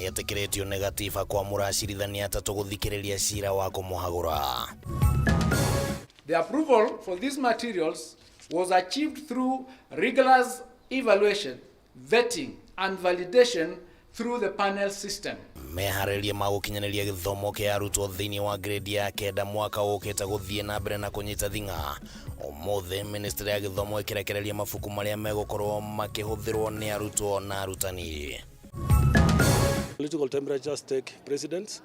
Nĩetĩkĩrĩtio nĩ gatiba kwamũra acirithania atatũ gũthikĩrĩria cira wa kũmũhagũra. The approval for these materials was achieved through rigorous evaluation, vetting, and validation through the panel system. Meharĩrĩria ma gũkinyanĩria gĩthomo kĩa arutwo thĩinĩ wa grade ya kenda mwaka ũkĩte gũthiĩ na mbere na kũnyita thing'a. Ũmũthĩ ministry ya gĩthomo ĩkĩrekereria mabuku marĩa megũkorwo makĩhũthĩrwo nĩ arutwo na arutani. Political temperatures take precedence,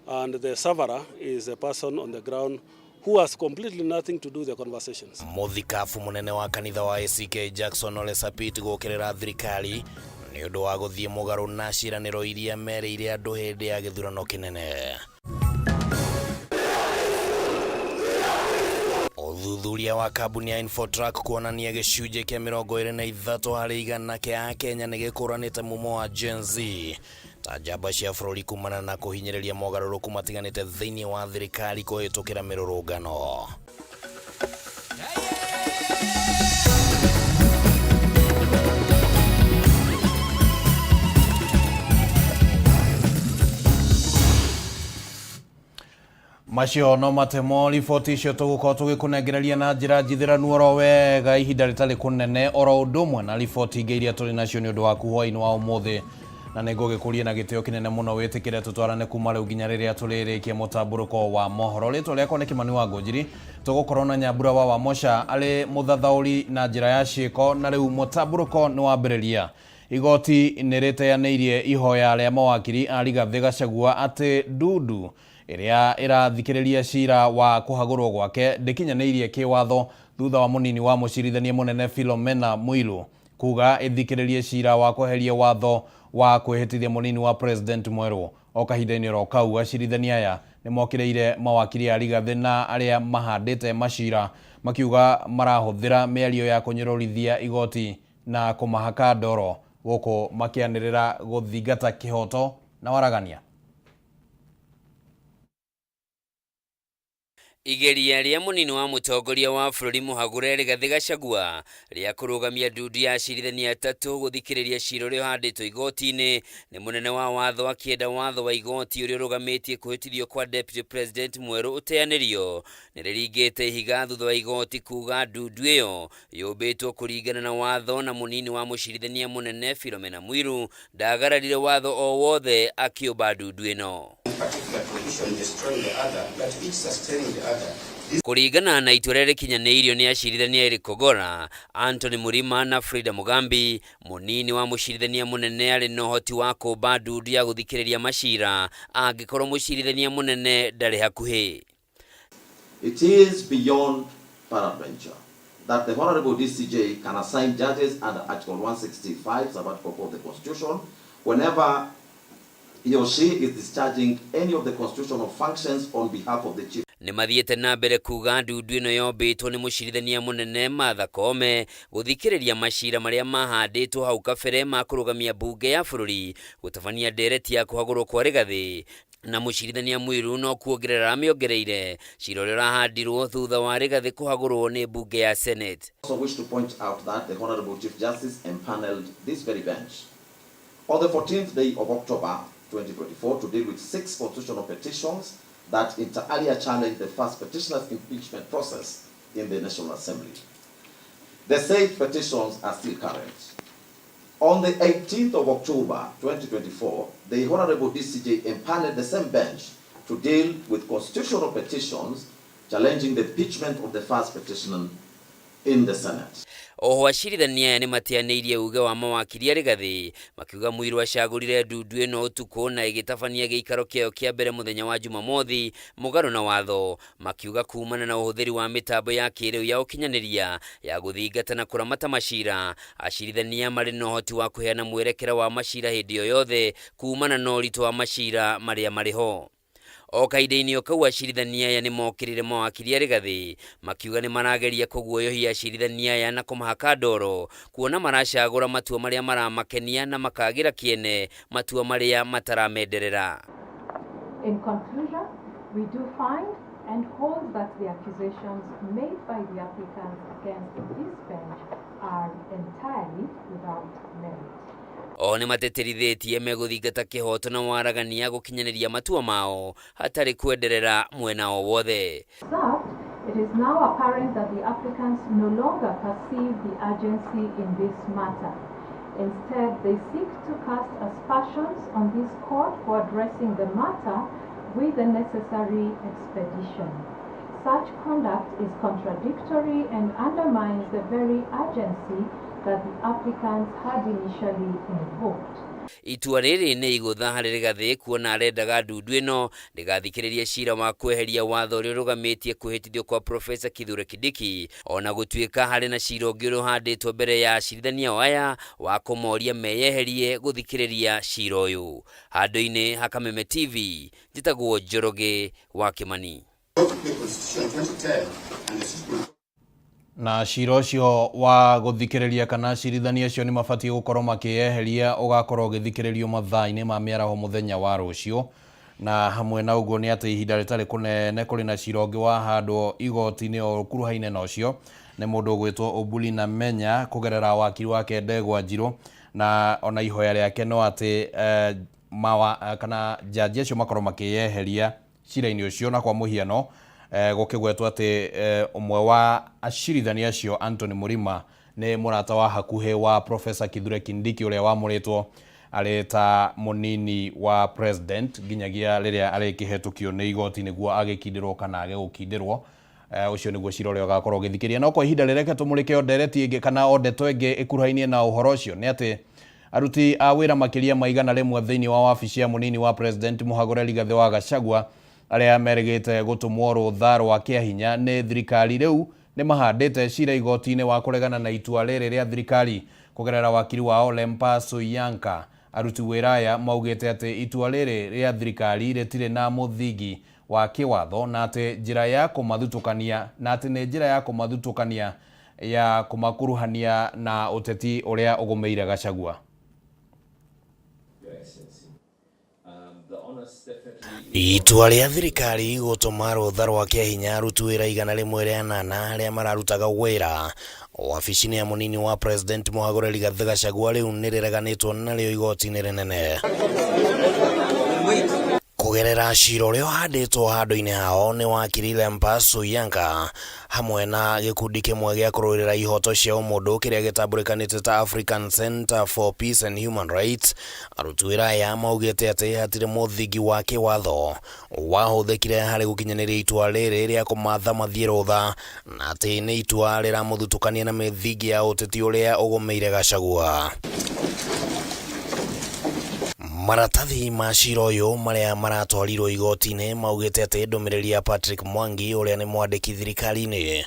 and the sufferer is a person on the ground who has completely nothing to do with the conversations. Mũthikabu mũnene wa kanitha wa ACK Jackson Ole Sapit gũkĩrĩra thirikari nĩ ũndũ wa gũthiĩ mũgarũ na ciĩranĩro iria merĩire andũ hĩndĩ ya gĩthurano kĩnene. Ũthuthuria wa kambuni ya Infotrack kuonania gĩcunjĩ kĩa 23% kĩa Akenya nĩ gĩkũranĩte mumo wa Gen Z ta njamba cia bũrũri kumana na kũhinyĩrĩria mogarũrũku matiganĩte thĩinĩ wa thirikari kũhĩtũkĩra mĩrũrũngano. Macio no matemo riboti icio tũgũkorwo tũgĩkũnengereria na njĩra njithĩranu oro wega ihinda rĩtarĩ kũnene oro ũndũ ũmwe na riboti ingĩ iria tũrĩ nacio nĩ ũndũ waku hwaĩ-inĩ wa ũmũthĩ, na nĩ ngũgĩkũria na gĩtĩo kĩnene mũno wĩtĩkĩre tũtwarane kuma rĩu nginya rĩrĩa tũrĩrĩkia mũtambũrũko wa mohoro. Rĩtwa rĩakwa nĩ Kĩmani wa Ngũnjiri, tũgũkorwo na Nyambura wa Wamosha arĩ mũthathaũri na njĩra ya ciĩko, na rĩu mũtambũrũko nĩ wambĩrĩria. Igoti nĩ rĩteanĩirie ihoya rĩa mawakiri a Rigathĩ Gachagua atĩ ndundu ĩrĩa ĩrathikĩrĩria cira wa kũhagũrwo gwake ndĩkinyanĩirie kĩwatho thutha wa mũnini wa mũcirithania mũnene Philomena Mwilu kuga ĩthikĩrĩrie cira wa kweheria watho wa kwĩhĩtithia mũnini wa president mwerũ. O kahinda-inĩ oro kau acirithania aya nĩ mokĩrĩire mawakiri a Rigathĩ na arĩa mahandĩte macira makiuga marahũthĩra mĩario ya kũnyũrũrithia igoti na kũmahaka ndoro gũkũ makĩanĩrĩra gũthingata kĩhoto na waragania. Igeria rĩa mũnini wa mũtongoria wa bũrũri mũhagũre Rigathĩ Gachagua rĩa kũrũgamia ndundu ya acirithania atatũ gũthikĩrĩria cira ũrĩa ũhandĩtwo igoti-inĩ nĩ mũnene wa watho akĩenda watho wa igoti ũrĩa ũrũgamĩtie kũhĩtithio kwa Deputy President mwerũ ũteanĩrio nĩ rĩringĩte ihiga thutha wa igoti kuga ndundu ĩyo yũmbĩtwo kũringana na watho na mũnini wa mũcirithania mũnene Philomena Mwilu ndagararire watho o wothe akĩũmba ndundu ĩno. Kũringana na itua rĩrĩa rĩkinyanĩirio nĩ acirithania Eric Kogora, Anthony Murima na Frida Mugambi, mũnini wa mũcirithania mũnene arĩ na ũhoti wa kũmba ndundu ya gũthikĩrĩria macira angĩkorwo mũcirithania mũnene ndarĩ hakuhĩ. It is beyond peradventure that the Honorable DCJ can assign judges under Article 165, Sub-Article 4 of the Constitution, whenever he or she is discharging any of the constitutional functions on behalf of the chief. Nĩ mathiĩte na mbere kuga ndundu ĩno yombĩtwo nĩ mũcirithania mũnene Martha Koome gũthikĩrĩria macira marĩa mahandĩtwo hau kabere ma kũrũgamia mbunge ya bũrũri gũtabania ndereti ya kũhagũrwo kwa Rigathĩ na mũcirithania Mwilu no kuongerera amĩongereire cira ũrĩa ũrahandirwo thutha wa Rigathĩ kũhagũrwo nĩ mbunge ya Senate. I also wish to point out that the Honorable Chief Justice empaneled this very bench on the 14th day of October 2024 to deal with 6 constitutional petitions that inter alia challenged the first petitioner's impeachment process in the National Assembly. The said petitions are still current. On the 18th of October 2024, the Honorable DCJ empaneled the same bench to deal with constitutional petitions challenging the impeachment of the first petitioner in the Senate. Oho acirithania aya nĩ mateanĩirie uge wa mawakiri a Rigathĩ makiuga Mwilu acagũrire ndundu ĩno ũtukũ na ĩgĩtabania gĩikaro kĩayo kĩa mbere mũthenya wa Jumamothi mũgarũ na watho, makiuga kumana na ũhũthĩri wa mĩtambo ya kĩrĩu ya ũkinyanĩria ya gũthingata na kũramata macira, acirithania marĩ na ũhoti wa kũheana mwerekera wa macira hĩndĩ o yothe kumana na ũritũ wa macira marĩa marĩ ho. O kahinda-inĩ o kau acirithania aya nĩ mokĩrĩire mawakiri a Rigathĩ makiuga nĩ marageria kũguoyohia acirithania aya na kũmahaka ndoro kuona maracagũra matua marĩa maramakenia na makagĩra kĩene matua marĩa mataramenderera. In conclusion, we do find and hold that the accusations made by the applicants against this bench are entirely without merit. Oho nĩmatĩtĩrithĩtie megũthingata kĩhoto na waragania gũkinyanĩria matua mao hatarĩ kwenderera mwena o wothe. It is now apparent that the applicants no longer perceive the urgency in this matter. Instead, they seek to cast aspersions on this court for addressing the matter with the necessary expedition. Such conduct is contradictory and undermines the very urgency that the applicants had initially invoked. Itua rĩrĩ nĩ igũtha harĩ Rigathĩ kuona arendaga ndundu ĩno ndĩgathikĩrĩrie cira wa kweheria watho ũrĩa ũrũgamĩtie kwĩhĩtithio kwa Profesa Kithure Kindiki, ona gũtuĩka harĩ na cira ũngĩ ũrĩa ũhandĩtwo mbere ya acirithania o aya wa kũmoria meyeherie gũthikĩrĩria cira ũyũ. Handũ-inĩ ha Kameme TV, njĩtagwo Njoroge wa Kĩmani. Na cira ũcio wa gũthikĩrĩria kana acirithania acio nĩ mabatiĩ gũkorwo makĩyeheria ũgakorwo ũgĩthikĩrĩrio mathaa-inĩ ma mĩaraho mũthenya wa rũciũ. Na hamwe na ũguo nĩ atĩ ihinda rĩtarĩ kũnene kũrĩ na cira ũngĩ wahandwo igoti-inĩ o ũkuruhaine na ũcio nĩ mũndũ ũgwĩtwo Obuli na Menya kũgerera wakiri wake Ndegwa Njirũ, na ona ihoya rĩake no atĩ kana jaji acio makorwo makĩyeheria cira-inĩ ũcio. Na kwa mũhiano gũkĩgwetwo atĩ ũmwe wa acirithania acio Anthony Murima nĩ mũrata wa hakuhĩ wa Professor Kithure Kindiki ũrĩa wamũrĩtwo arĩ ta mũnini wa president nginyagia rĩrĩa arĩkĩhetũkio nĩ igoti nĩguo agĩkindĩrwo kana age gũkindĩrwo. Ũcio nĩguo cira ũrĩa ũgakorwo ũgĩthikĩrĩria. No kwa ihinda rĩreke tũmũrĩke o ndereti ĩngĩ kana o ndeto ĩngĩ ĩkuruhainie na ũhoro ũcio nĩ atĩ aruti a wĩra makĩria ma 100 thĩinĩ wa wabici ya mũnini wa president Mũhagũre Rigathĩ wa Gachagua arĩa merĩgĩte gũtũmwo rũtha rwa kĩahinya nĩ thirikari rĩu nĩ mahandĩte cira igoti-inĩ wa kũregana na itua rĩrĩ rĩa thirikari kũgerera wakiri wao Lempa Soyianka. Aruti wĩra aya maugĩte atĩ itua rĩrĩ rĩa thirikari rĩtirĩ na mũthingi wa kĩwatho na atĩ njĩra ya kũmathutũkania na atĩ nĩ njĩra ya kũmathutũkania ya kũmakuruhania na ũteti ũrĩa ũgũmĩire Gachagua. Itua rĩa thirikari gũtũma rũtha rwa kĩahinya aruti wĩra 108 arĩa mararutaga wĩra wabici-inĩ ya mũnini wa president Mũhagũre Rigathĩ Gachagua rĩu nĩ rĩreganĩtwo narĩo igoti-inĩ rĩnene. Kũgerera cira ũrĩa ũhandĩtwo handũ-inĩ hao nĩ wakiri Lempa Soyianka hamwe na gĩkundi kĩmwe gĩa kũrũĩrĩra ihoto cia ũmũndũ kĩrĩa gĩtambũrĩkanĩte ta African Center for Peace and Human Rights. Aruti wĩra aya maugĩte atĩ hatirĩ mũthingi wa kĩwatho wahũthĩkire harĩ gũkinyanĩria itua rĩrĩ rĩa kũmatha mathiĩ rũtha na atĩ nĩ itua rĩramũthutũkania na mĩthingi ya ũteti ũrĩa ũgũmĩire Gachagua. Maratathi ma cira ũyũ marĩa maratwarirwo igoti-inĩ maugĩte atĩ ndũmĩrĩri ya Patrick Mwangi ũrĩa nĩ mwandĩki thirikari-inĩ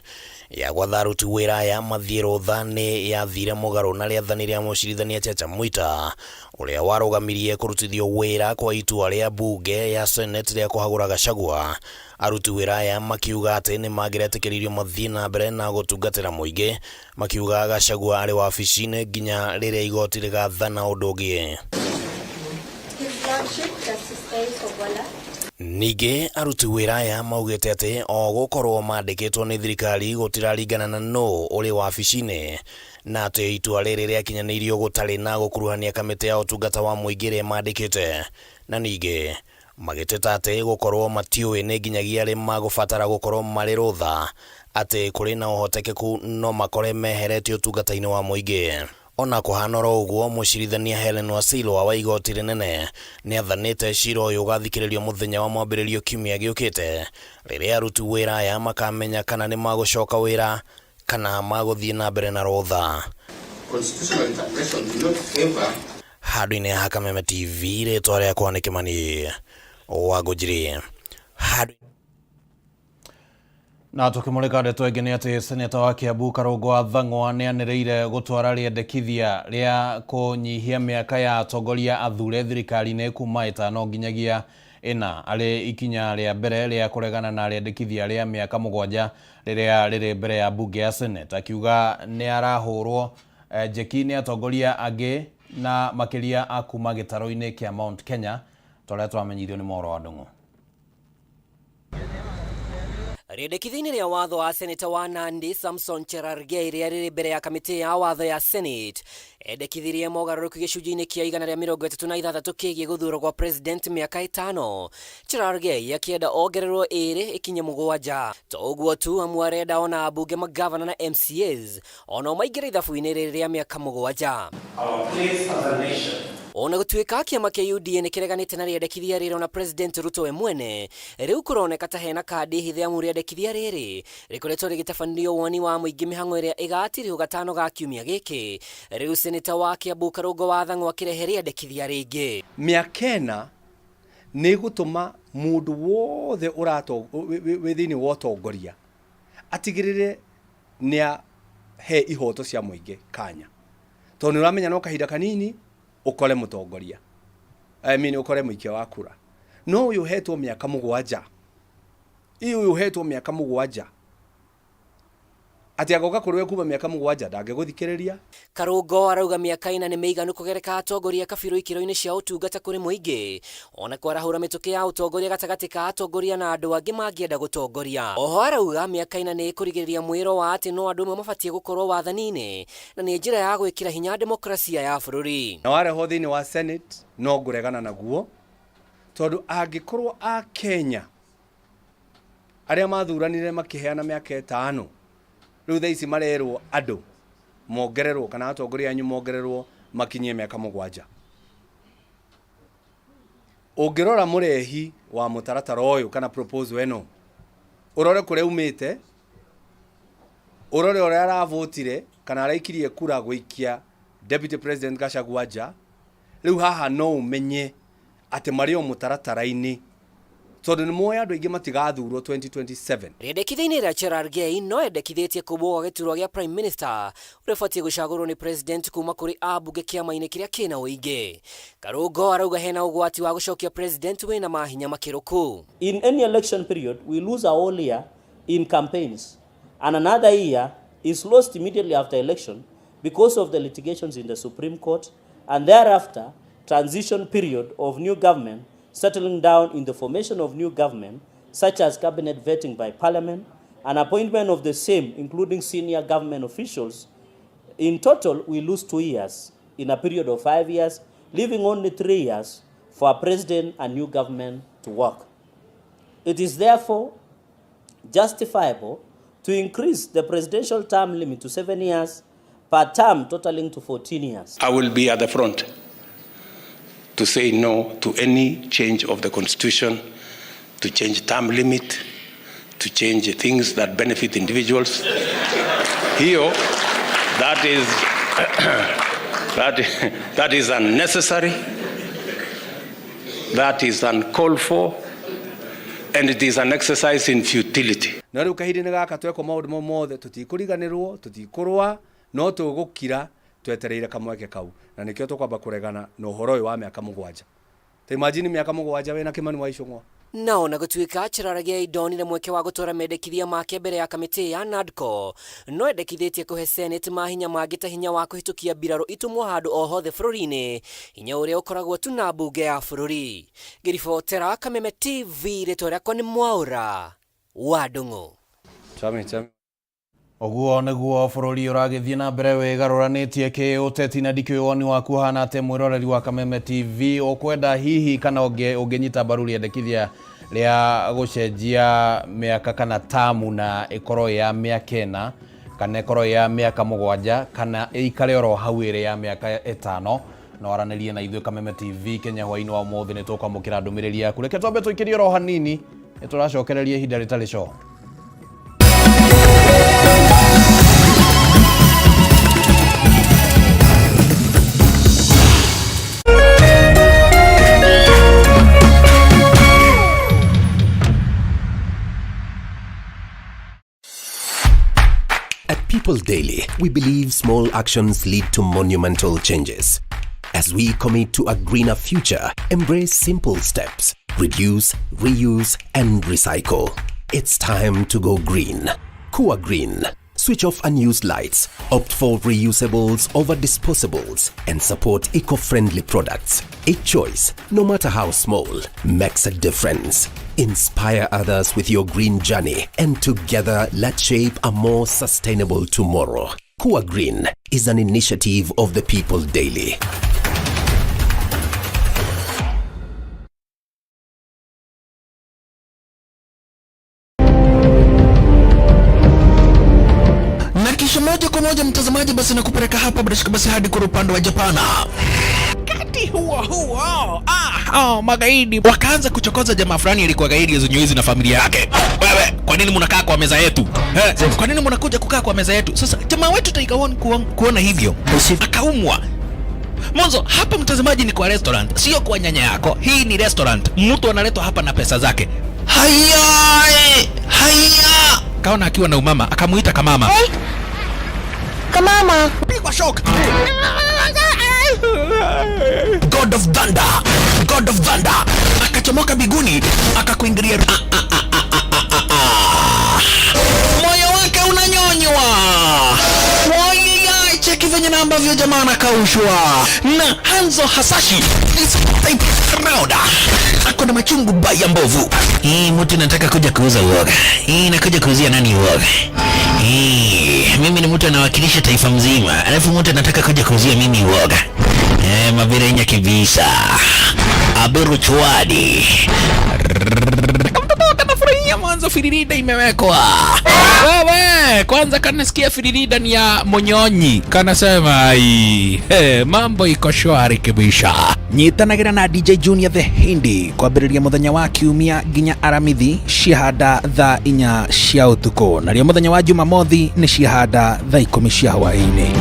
ya gwatha aruti wĩra aya mathiĩ rũtha nĩ yathire mũgarũ na rĩathani rĩa mũcirithania Chacha Mwita ũrĩa warũgamirie kũrutithio wĩra kwa itua rĩa mbunge ya Senate rĩa kũhagũra Gachagua. Aruti wĩra aya makiuga atĩ nĩ mangĩretĩkĩririo mathiĩ na mbere na gũtungatĩra mũingĩ, makiuga Gachagua arĩ wabici-inĩ nginya rĩrĩa igoti rĩgathana ũndũ ũngĩ. Ningĩ aruti wĩra aya maugĩte atĩ o gũkorwo mandĩkĩtwo nĩ thirikari gũtiraringana na nũ ũrĩ wabici-inĩ na atĩ itua rĩrĩ rĩakinyanĩirio gũtarĩ na gũkuruhania kamĩtĩ ya ũtungata wa mũingĩ ĩrĩa mandĩkĩte, na ningĩ magĩteta atĩ gũkorwo matiũĩ nĩ nginyagia rĩ magũbatara gũkorwo marĩ rũtha atĩ kũrĩ na ũhotekeku no makore meheretio ũtungata-inĩ wa mũingĩ. Ona kũhana oro ũguo, mũcirithania Helen Wasilwa wa igoti rĩnene nĩ athanĩte cira ũyũ ũgathikĩrĩrio mũthenya wa mwambĩrĩrio kiumia gĩũkĩte rĩrĩa aruti wĩra aya makamenya kana nĩ magũcoka wĩra kana magũthiĩ na mbere na rũtha. Handũ-inĩ ha Kameme TV, rĩtwa rĩakwa nĩ Kĩmani wa Ngũnjiri. Na tukimulika ndeto ĩngĩ nĩ atĩ seneta wa Kiambu Karũngũ wa Thang'wa nĩ anĩrĩire gũtwara rĩendekithia rĩa kũnyihia mĩaka ya atongoria athure thirikari-inĩ kuma 5 nginyagia 4 arĩ ikinya rĩa mbere rĩa kũregana na rĩendekithia rĩa mĩaka 7 rĩrĩa rĩrĩ mbere ya mbunge ya Senate, akiuga nĩ arahũrwo njeki nĩ atongoria angĩ na makĩria a kuma gĩtarũ-inĩ kĩa Mount Kenya ta ũrĩa twamenyithio nĩ mohoro wa Ndung'u. Rĩendekithia-inĩ rĩa watho wa seneta wa Nandi Samson Cherargei rĩrĩa rĩrĩ mbere ya kamĩtĩ ya watho ya Senate, endekithirie mogarũrũku gĩcunjĩ-inĩ kĩa 136 kĩgiĩ gũthurwo gwa president mĩaka 5. Cherargei akĩenda ongererwo 2 ĩkinye 7. To ũguo tu, amu arenda ona ambunge, magavana na MCAs onao maingĩre ithabu-inĩ rĩrĩ rĩa mĩaka 7. Our place as a nation. Ona gũtuĩka kĩama kĩa UDA nĩ kĩreganĩte na rĩendekithia rĩrĩ, ona President Ruto we mwene, rĩu kũroneka ta hena kandi hithe, amu rĩendekithia rĩrĩ rĩkoretwo rĩgĩtabanĩrio woni wa mũingĩ mĩhang'o ĩrĩa ĩgatirihwo gatano ga kiumia gĩkĩ. Rĩu seneta wa Kiambu Karũngo wa Thang'wa akĩrehe rĩendekithia rĩngĩ. Mĩaka 4 nĩ ĩgũtũma mũndũ wothe wĩ thĩinĩ wa ũtongoria atigĩrĩre nĩ ahe ihoto cia mũingĩ kanya, tondũ nĩ ũramenya no kahinda kanini ũkore mũtongoria, I mean, ũkore mũikia wa kura. No ũyũ ũhetwo mĩaka 7, ĩ ũyũ ũhetwo mĩaka 7 atĩ agoka kũrĩ we kuma mĩaka 7 ndangĩgũthikĩrĩria. Karũngo arauga mĩaka 4 nĩ mĩiganu kũgereka atongoria kabirũ ikĩro-inĩ cia ũtungata kũrĩ mũingĩ, ona kwarahũra mĩtũkĩ ya ũtongoria gatagatĩ ka atongoria na andũ angĩ mangĩenda gũtongoria. Oho arauga mĩaka 4 nĩ ĩkũrigĩrĩria mwĩro wa atĩ no andũ amwe mabatiĩ gũkorwo wathani-inĩ, na nĩ njĩra ya gwĩkĩra hinya demokrasia ya bũrũri. Na warehwo thĩinĩ wa Senate no ngũregana naguo, tondũ angĩkorwo a Kenya arĩa mathuranire makĩheana mĩaka 5, rĩu thaa ici marerwo andũ mongererwo kana atongoria anyu mongererwo makinyie mĩaka 7. Ũngĩrora mũrehi wa mũtaratara ũyũ kana proposal ĩno, ũrore kũrĩa umĩte, ũrore ũrĩa aravotire kana araikirie kura gũikia Deputy President Gachagua nja, rĩu haha no ũmenye atĩ marĩ o mũtaratara-inĩ, tondũ nĩ moĩ andũ aingĩ matigathurwo 2027. Rĩendekithia-inĩ rĩa Cherargei no endekithĩtie kũmbwo gwa gĩturwa gĩa Prime Minister ũrĩa ũbatiĩ gũcagũrwo nĩ President kuma kũrĩ ambunge kĩama-inĩ kĩrĩa kĩna ũingĩ. Karũngo arauga hena ũgwati wa gũcokia President wĩna mahinya makĩrũku. In any election period, we lose a whole year in campaigns, and another year is lost immediately after election because of the litigations in the Supreme Court, and thereafter transition period of new government settling down in the formation of new government, such as cabinet vetting by parliament and appointment of the same, including senior government officials. In total, we lose 2 years in a period of 5 years, leaving only 3 years for a president and new government to work. It is therefore justifiable to increase the presidential term limit to 7 years per term, totaling to 14 years. I will be at the front to say no to any change of the constitution, to change term limit, to change things that benefit individuals. Hiyo, that is, that is unnecessary, that is uncalled for, and it is an exercise in futility. Na rĩu kahinda-inĩ gaka twekwo maũndũ mau mothe, tũtikũriganĩrwo, tũtikũrũa, no tũgũkira twetereire kamweke kau, na nĩkĩo tũkwamba kũregana na ũhoro ũyũ wa mĩaka 7. Ta imagine mĩaka 7 wĩna Kimani wa Ichung'wa. Na ona gũtuĩka Cherargei ndonire mweke wa gũtwara mendekithia make mbere ya kamĩtĩ ya NADCO, no endekithĩtie kũhe Senate mahinya mangĩ ta hinya wa kũhĩtũkia mbirarũ itumwo handũ o hothe bũrũri-inĩ, hinya ũrĩa ũkoragwo tu na mbunge ya bũrũri. Ngĩribotera Kameme TV, rĩtwa rĩakwa nĩ Mwaũra wa Ndung'u. Chami, chami. Ũguo nĩguo bũrũri ũragĩthiĩ na mbere wĩgarũranĩtie kĩũteti, na ndikĩũĩ woni waku ũhana atĩa mwĩroreri wa Kameme TV. Ũkwenda hihi kana ũngĩnyita mbaru rĩendekithia rĩa gũcenjia mĩaka kana tamu na ĩkorwo ya mĩaka 4 kana ĩkorwo ya mĩaka 7 kana ĩikare oro hau ĩrĩ ya mĩaka 5? No aranĩrie na ithuĩ Kameme TV Kenya hwaĩ-inĩ wa ũmũthĩ, nĩ tũkwamũkĩra ndũmĩrĩri yaku. Reke twambe tũikĩrie oro hanini, nĩ tũracokereria ihinda rĩtarĩ coo. At People Daily, we believe small actions lead to monumental changes. As we commit to a greener future, embrace simple steps. Reduce, reuse, and recycle. It's time to go green. Kua Green. Switch off unused lights, opt for reusables over disposables, and support eco friendly products. Each choice, no matter how small, makes a difference. Inspire others with your green journey, and together let's shape a more sustainable tomorrow. Kua Green is an initiative of the People Daily. Na kisha moja kwa moja mtazamaji, basi nakupeleka hapa bila shaka basi hadi kwa upande wa Japana. Wakati huo huo, oh, magaidi wakaanza kuchokoza jamaa fulani alikuwa gaidi ya na familia yake. Wewe, kwa nini mnakaa kwa meza yetu? Eh, kwa nini mnakuja kukaa kwa meza yetu? Sasa jamaa wetu Tiger One kuona hivyo akaumwa. Mwanzo hapa mtazamaji, ni kwa restaurant, sio kwa nyanya yako. Hii ni restaurant, mtu analetwa hapa na pesa zake. Haya, haya, kaona akiwa na umama, akamuita kamama. Hey. Kamama, pigwa shock. God of Thunder, God of Thunder akachomoka biguni akakuingilia. Moyo wake unanyonywa. Wai, cheki venye na ambavyo jamaa anakaushwa na Hanzo Hasashi this type round ako na machungu baya mbovu. Hii mtu nataka kuja kuuza uoga. Hii nakuja kuuzia nani uoga? Hii mimi ni mtu anawakilisha taifa mzima, alafu mtu anataka kuja kuuzia mimi uoga. Mabirenya kibisa Aberu chwadi kanafurahia mwanzo, firirida imewekwa. Wewe kwanza kanasikia firirida ni ya Monyonyi, kanasema ai, hey, mambo iko shwari kibisha. Nyitanagira na DJ Junior the Hindi kwambĩrĩria mũthenya wa kiumia nginya aramithi ciahanda thaa 4 cia ũtukũ, narĩo mũthenya wa Jumamothi nĩ ciahanda thaa 10 cia hwaĩ-inĩ.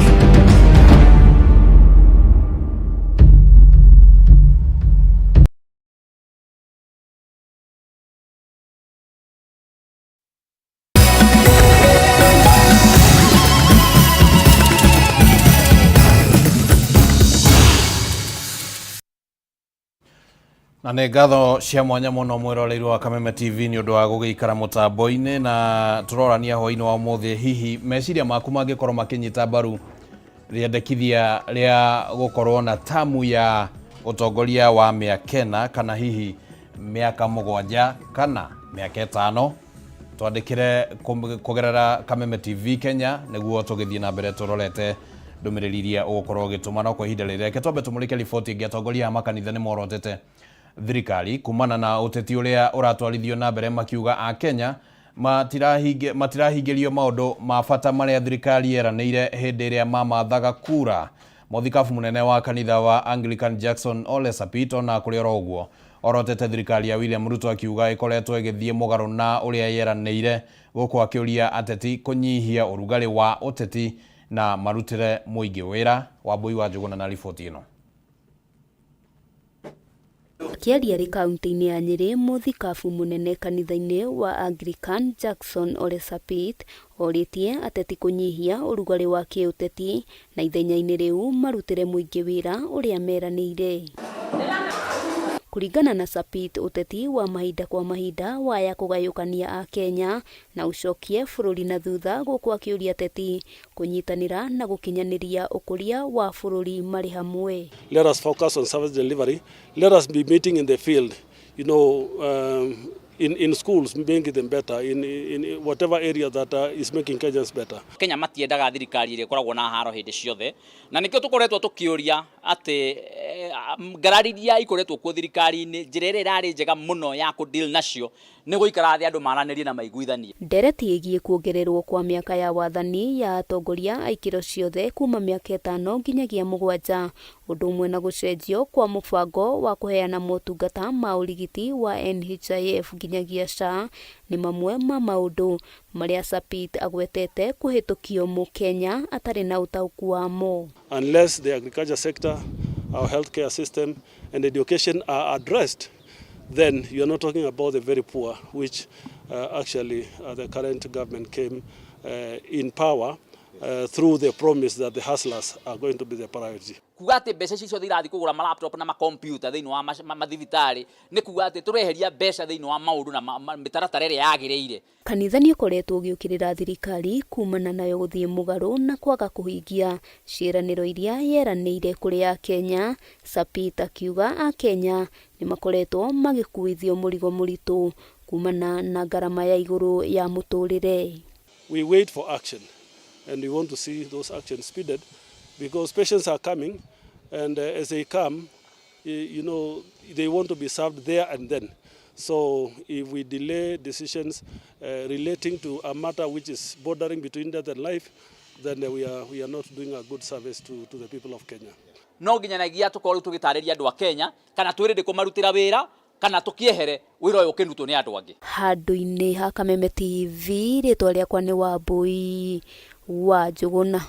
Na nä ngatho cia mwanya må mwĩroreirwo wa Kameme TV nĩ ũndũ wa gũgĩikara mũtambo-inĩ na tũrorania hwaĩ-inĩ wa ũmũthĩ hihi meciria maku mangĩkorwo makĩnyita mbaru rĩendekithia rĩa gũkorwo na tamu ya ũtongoria wa mĩaka 4 kana hihi mĩaka 7 kana mĩaka 5. Twandĩkĩre kũgerera Kameme TV Kenya nĩguo tũgĩthiĩ na mbere tũrorete ndũmĩrĩri iria ũgũkorwo ũgĩtũma. No kwa ihinda rĩrĩ reke twambe tũmũrĩke riboti ĩngĩ. Atongoria a makanitha nĩ morotete thirikari kumana na ũteti ũrĩa ũratwarithio na mbere, makiuga a Kenya matirahingĩrio maũndũ ma bata marĩa thirikari yeranĩire hĩndĩ ĩrĩa mamathaga kura. Mũthikabu mũnene wa kanitha wa Anglican Jackson Ole Sapit ona kũrĩ oro ũguo orotete thirikari ya William Ruto akiuga ĩkoretwo ĩgĩthiĩ mũgarũ na ũrĩa yeranĩire, gũkũ akĩũria ateti kũnyihia ũrugarĩ wa ũteti na marutĩre mũingĩ wĩra. Wambui wa Njũgũna na riboti ĩno. Akĩaria arĩ kaunti-inĩ ya Nyĩrĩ, mũthikabu mũnene kanitha-inĩ wa Anglican Jackson Ole Sapit orĩtie ateti kũnyihia ũrugarĩ wa kĩũteti na ithenya-inĩ rĩu marutĩre mũingĩ wĩra ũrĩa meranĩire. Kũringana na Sapit, ũteti wa mahinda kwa mahinda waya kũgayũkania a Kenya na ũcokie bũrũri na thutha, gũkũ akĩũria ateti kũnyitanĩra na gũkinyanĩria ũkũria wa bũrũri marĩ hamwe. Let us focus on service delivery. Let us be meeting in the field, you know, in schools, making them better, in whatever area that is making Kenyans better. Kenya matiendaga thirikari ĩrĩa ĩkoragwo na haro hĩndĩ ciothe, na nĩkĩo tũkoretwo tũkĩũria atĩ ngarari iria ikoretwo kuo thirikari-inĩ, njĩra ĩrĩa ĩrarĩ njega mũno ya kũ deal nacio nĩ gũikara thĩ andũ maranĩrie na maiguithanie. Ndereti ĩgiĩ kuongererwo kwa mĩaka ya wathani ya atongoria a ikĩro ciothe kuma mĩaka 5 nginyagia 7, ũndũ ũmwe na gũcenjio kwa mũbango wa kũheana motungata ma ũrigiti wa NHIF nginyagia SHA nĩ mamwe ma maũndũ marĩa Sapit agwetete kũhĩtũkio mũkenya atarĩ na ũtaũku wamo. Unless the agriculture sector, our healthcare system and education are addressed, then you are not talking about the very poor, which actually the current government came in power through the promise that the hustlers are going to be the priority. Kuga atĩ mbeca ici ciothe irathiĩ kũgũra ma laptop na ma computer thĩinĩ wa mathibitarĩ nĩ kuga atĩ tũreheria mbeca thĩinĩ wa maũndũ na mĩtaratara ĩrĩa yagĩrĩire. Kanitha nĩ ũkoretwo ũgĩũkĩrĩra thirikari kumana nayo gũthiĩ mũgarũ na kwaga kũhingia ciĩranĩro iria yeranĩire kũrĩ Akenya, Sapit akiuga Akenya nĩ makoretwo magĩkuithio mũrigo mũritũ kumana na ngarama ya igũrũ ya mũtũrĩre. We wait for action and we want to see those actions speeded because patients are coming and as they come, they want to be served there and then. So if we delay decisions relating to a matter which is bordering between death and life, then we are not doing a good service to the people of Kenya. No nginyanagia tũkorwo tũgĩtarĩria andũ a Kenya kana twĩrĩ kũmarutĩra wĩra kana tũkĩehere wĩra ũyũ ũkĩrutwo nĩ andũ angĩ. Handũ-inĩ ha Kameme TV, rĩtwa rĩakwa nĩ Wambui wa Njũgũna.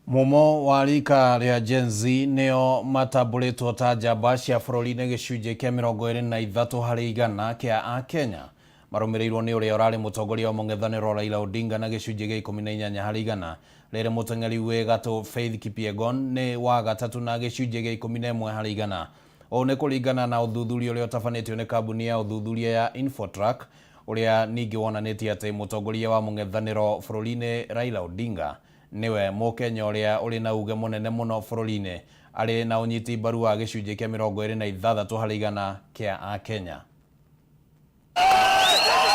Mumo wa rika rĩa Gen Z nĩo matambũrĩtwo ta njamba cia bũrũri-inĩ gĩcunjĩ kĩa 23 harĩ igana kĩa Akenya marũmĩrĩirwo nĩ ũrĩa ũrarĩ mũtongoria wa mũng'ethanĩro Raila Odinga na gĩcunjĩ gĩa 18 harĩ igana. Rĩrĩ mũteng'eri wĩ gatũ Faith Kipyegon nĩ wa gatatũ na gĩcunjĩ gĩa 11 harĩ igana. Ũũ nĩ kũringana na ũthuthuria ũrĩa ũtabanĩtio nĩ kambuni ya ũthuthuria ya Infotrack ũrĩa ningĩ wonanĩtie atĩ mũtongoria wa mũng'ethanĩro bũrũri-inĩ Raila Odinga nĩwe mũkenya ũrĩa ũrĩ na uge mũnene mũno bũrũri-inĩ arĩ na ũnyiti mbaru wa gĩcunjĩ kĩa 26 harĩ igana kĩa Akenya.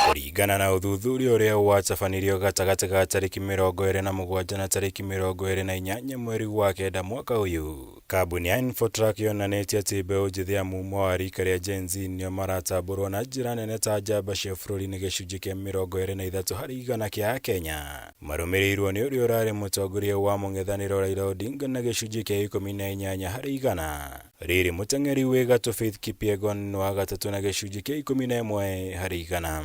Kũringana na ũthuthuria ũrĩa watabanirio gatagatĩ ga tarĩki 27 na tarĩki 28 mweri wa kenda mwaka ũyũ, kambuni ya Infotrack yonanĩtie atĩ mbeũ njĩthĩ ya mumo wa rika rĩa Gen Z nĩo maratambũrwo na njĩra nene ta njamba cia bũrũri nĩ gĩcunjĩ kĩa 23 harĩ igana kĩa Akenya. Marũmĩrĩirwo nĩ ũrĩa ũrarĩ mũtongoria wa mũng'ethanĩro Raila Odinga na gĩcunjĩ kĩa 18 harĩ igana. Rĩrĩ mũteng'eri wĩ gatũ Faith Kipyegon wa gatatũ na gĩcunjĩ kĩa 11 harĩ igana.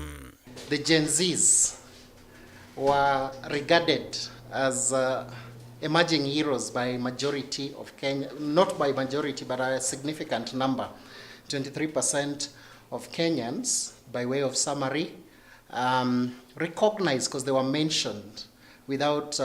The Gen Zs were regarded as emerging heroes by majority of Kenya, not by majority, but a significant number, 23% of Kenyans, by way of summary, recognized, because they were mentioned without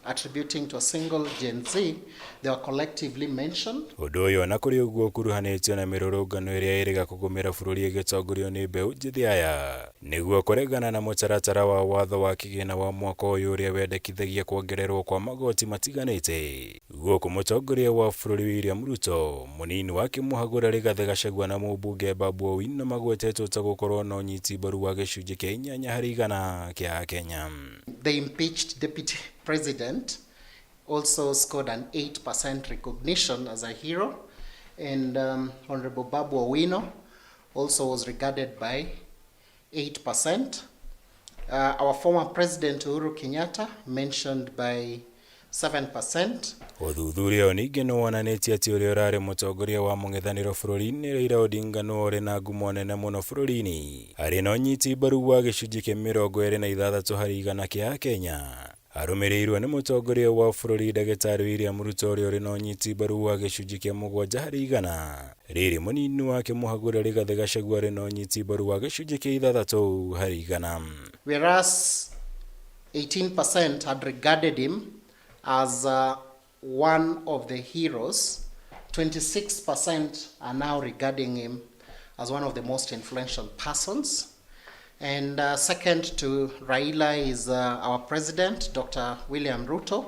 attributing to a single Gen Z, they were collectively mentioned. Ũndũ ũyũ ona kũrĩ ũguo ũkuruhanĩtio na mĩrũrũngano ĩrĩa ĩrĩga kũgũmĩra bũrũri ĩgĩtongorio nĩ mbeũ njĩthĩ aya nĩguo kũregana na mũtaratara wa watho wa kĩgĩna wa mwaka ũyũ ũrĩa wendekithagia kuongererwo kwa magoti matiganĩte. Gũkũ mũtongoria wa bũrũri William Ruto, mũnini wake Mũhagũra Rigathĩ Gachagua na mũmbunge Babu Owino magwetetwo ta gũkorwo na ũnyiti mbaru wa gĩcunjĩ kĩa 8 harĩ igana kĩa Kenya. The impeached deputy president also scored an 8% recognition as a hero, and Honorable Babu Owino also was regarded by 8%. Our former president Uhuru Kenyatta mentioned by 7%. Ũthuthuria ũyũ ningĩ nĩ wonanĩtie atĩ ũrĩa ũrarĩ mũtongoria wa mũng'ethanĩro bũrũri-inĩ Raila Odinga nĩwe ũrĩ na ngumo nene mũno bũrũri-inĩ arĩ na ũnyiti mbaru wa gĩcunjĩ kĩa 26 harĩ igana kĩa Akenya. Arũmĩrĩirwo nĩ mũtongoria wa bũrũri ndagĩtarĩ William Ruto ũrĩa ũrĩ na ũnyiti mbaru wa gĩcunjĩ kĩa 7 harĩ igana. Rĩrĩ mũnini wake Mũhagũra Rigathĩ Gachagua arĩ na ũnyiti mbaru wa gĩcunjĩ kĩa 6 harĩ igana. Whereas 18% had regarded him as one of the heroes, 26% are now regarding him as one of the most influential persons. And second to Raila is our president, Dr. William Ruto,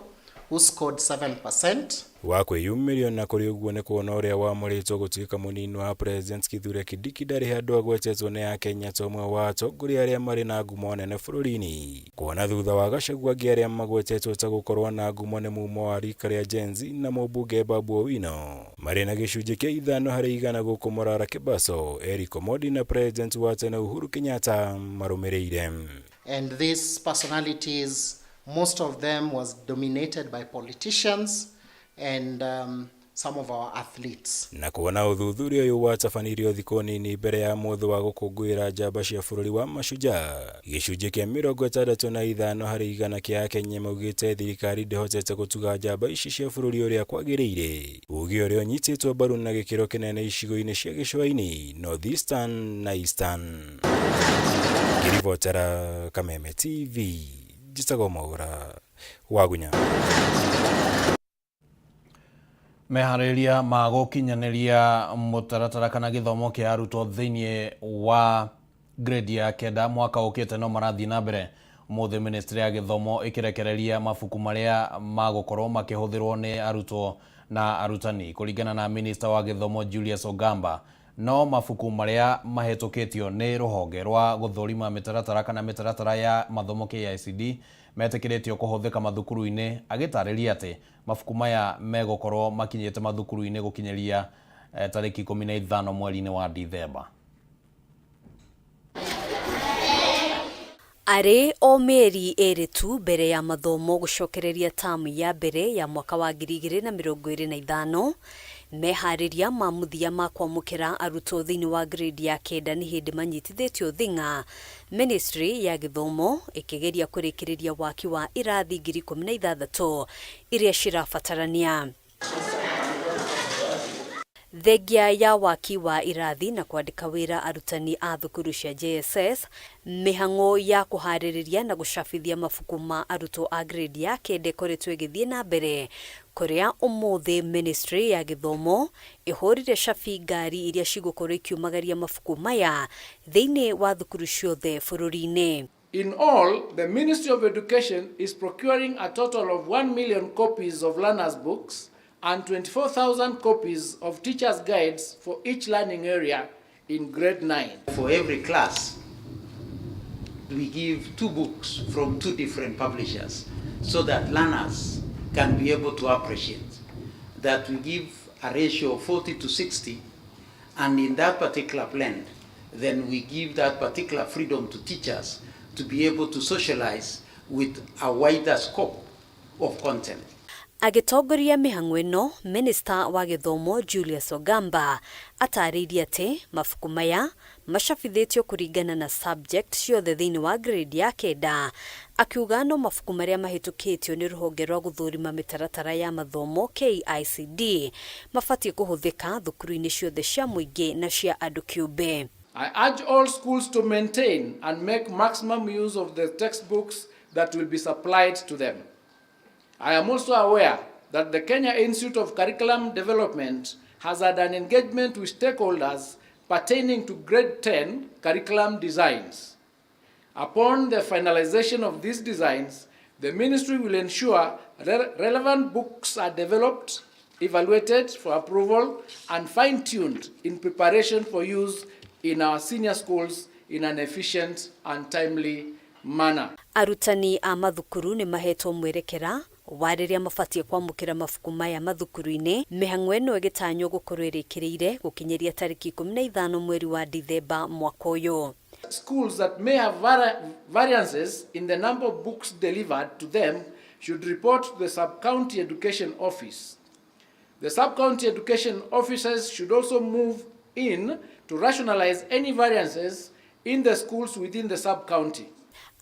who scored 7%. Wa kwĩyumĩria na kũrĩ ũguo nĩ kuona ũrĩa wamũrĩtwo gũtuĩka mũnini wa President Kithure Kindiki ndarĩ handũ agwetetwo nĩ Akenya ta ũmwe wa atongoria arĩa marĩ na ngumo nene bũrũri-inĩ. Kuona thutha wa Gachagua angĩ arĩa magwetetwo ta gũkorwo na ngumo nĩ mumo wa rika rĩa Gen Z na mũmbunge Babu Owino marĩ na gĩcunjĩ kĩa 5 harĩ igana gũkũ Morara Kebaso, Eric Omondi na President wa tene Uhuru Kenyatta marũmĩrĩire. And these personalities, most of them was dominated by politicians and some of our athletes. Na kuona ũthuthuria ũyũ watabanirio thikũ nini mbere ya mũthĩ wa gũkũngũĩra njamba cia bũrũri wa mashujaa, gĩcunjĩ kĩa 65 harĩ igana kĩa Akenya maugĩte thirikari ndĩhotete gũtuga njamba ici cia bũrũri ũrĩa kwagĩrĩire. Uge ũrĩa ũnyitĩtwo mbaru na gĩkĩro kĩnene icigo-inĩ cia gĩcũa-inĩ, North Eastern na Eastern. Ngĩribotera Kameme TV, Njĩtagwo Mwaũra Wagunya. Meharĩrĩria ma gũkinyanĩria mũtaratara kana gĩthomo kĩa arutwo thĩinĩ wa grade ya kenda mwaka ũkĩte no marathiĩ na mbere. Ũmũthĩ ministry ya gĩthomo ĩkĩrekereria mabuku marĩa magũkorwo makĩhũthĩrwo nĩ arutwo na arutani. Kũringana na minista wa gĩthomo Julius Ogamba, no mabuku marĩa mahĩtũkĩtio nĩ rũhonge rwa gũthũrima mĩtaratara kana mĩtaratara ya mathomo KICD metĩkĩrĩtio kũhũthĩka mathukuru-inĩ, agĩtarĩria atĩ mabuku maya megũkorwo makinyĩte mathukuru-inĩ gũkinyĩria tarĩki 15 mweri-inĩ wa Dithemba. Arĩ o mĩeri ĩrĩ tu mbere ya mathomo gũcokereria tamu ya mbere ya mwaka wa 2025, meharĩria ma mũthia ma kwamũkĩra arutwo thĩinĩ wa grade ya kenda nĩ hĩndĩ manyitithĩtio thing'a, Ministry ya gĩthomo ĩkĩgeria kũrĩkĩrĩria waki wa irathi 16,000 iria cirabatarania. Thengia ya waki wa irathi na kwandĩka wĩra arutani a thukuru cia JSS, mĩhang'o ya kũharĩrĩria na gũcabithia mabuku ma arutwo a grade ya kenda ĩkoretwo ĩgĩthiĩ na mbere, kũrĩa ũmũthĩ Ministry ya gĩthomo ĩhũrire cabi ngari iria cigũkorwo ikiumagaria mabuku maya thĩinĩ wa thukuru ciothe bũrũri-inĩ. In all, the Ministry of Education is procuring a total of 1 million copies of learners' books and 24,000 copies of teachers' guides for each learning area in grade 9. For every class, we give 2 books from 2 different publishers so that learners can be able to appreciate that we give a ratio of 40 to 60, and in that particular blend, then we give that particular freedom to teachers to be able to socialize with a wider scope of content. Agĩtongoria mĩhang'o ĩno, Minista wa gĩthomo Julius Ogamba atarĩirie atĩ mabuku maya macabithĩtio kũringana na subject ciothe thĩinĩ wa grade ya kenda, akiuga no mabuku marĩa mahĩtũkĩtio nĩ rũhonge rwa gũthũrima mĩtaratara ya mathomo KICD mabatiĩ kũhũthĩka thukuru-inĩ ciothe cia mũingĩ na cia andũ kĩũmbe. I urge all schools to maintain and make maximum use of the textbooks that will be supplied to them. I am also aware that the Kenya Institute of Curriculum Development has had an engagement with stakeholders pertaining to grade 10 curriculum designs. Upon the finalization of these designs, the ministry will ensure relevant books are developed, evaluated for approval, and fine-tuned in preparation for use in our senior schools in an efficient and timely manner. Arutani a mathukuru nĩ mahetwo mwerekera wa rĩrĩa mabatiĩ kwamũkĩra mabuku maya mathukuru-inĩ, mĩhang'o ĩno ĩgĩtanywo gũkorwo ĩrĩkĩrĩire gũkinyĩria tarĩki 15 mweri wa Dithemba mwaka ũyũ. Schools that may have variances in the number of books delivered to them should report to the sub-county education office. The sub-county education officers should also move in to rationalize any variances in the schools within the sub-county.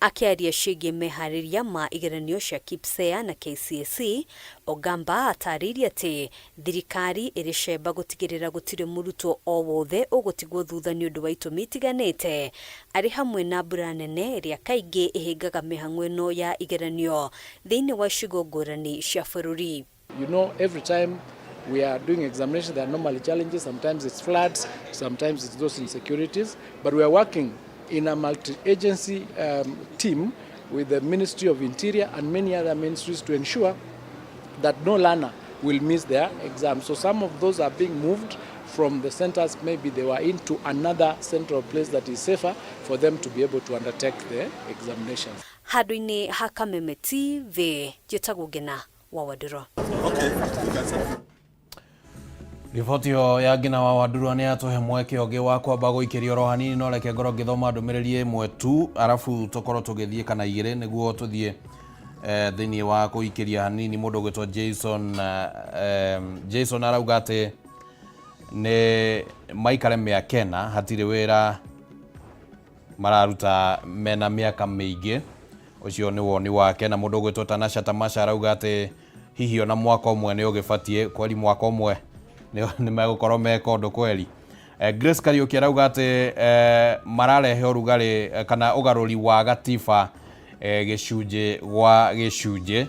Akĩaria ciĩgiĩ meharĩria ma igeranio cia KPSEA na KCSE, Ogamba atarĩirie atĩ thirikari ĩrĩ cemba gũtigĩrĩra gũtirĩ mũrutwo o wothe ũgũtigwo thutha nĩ ũndũ wa itũmi itiganĩte, arĩ hamwe na mbura nene ĩrĩa kaingĩ ĩhĩngaga mĩhang'o ĩno ya igeranio thĩinĩ wa icigo ngũrani cia bũrũri. You know, every time we are doing examinations, there are normally challenges. Sometimes it's floods, sometimes it's those insecurities, but we are working in a multi-agency team with the Ministry of Interior and many other ministries to ensure that no learner will miss their exam. So some of those are being moved from the centers maybe they were in to another central place that is safer for them to be able to undertake the examinations. Handũ-inĩ ha Kameme TV, njĩtagwo Ngina wa Wandũrũ. Riboti ĩyo ya Ngina wa Wandũrũ nĩ yatũhe mweke ũngĩ wa kwamba gũikĩria oro hanini, no reke ngorwo ngĩthoma ndũmĩrĩri ĩmwe tu arabu tũkorwo tũgĩthiĩ kana igĩrĩ nĩguo tũthiĩ thĩinĩ wa kũikĩria hanini. Mũndũ ũgwĩtwo Jason, Jason arauga atĩ nĩ maikare mĩaka ĩna hatirĩ wĩra mararuta mena mĩaka mĩingĩ. Ũcio nĩ woni wake. Na mũndũ ũgwĩtwo Tanasha Tamasha arauga atĩ hihi ona mwaka ũmwe nĩ ũgĩbatiĩ kweri, mwaka ũmwe nĩ megũkorwo meka ũndũ kweri. Grace Kariuki arauga atĩ mararehe ũrugarĩ kana ũgarũri wa gatiba. Gĩcunjĩ gwa gĩcunjĩ.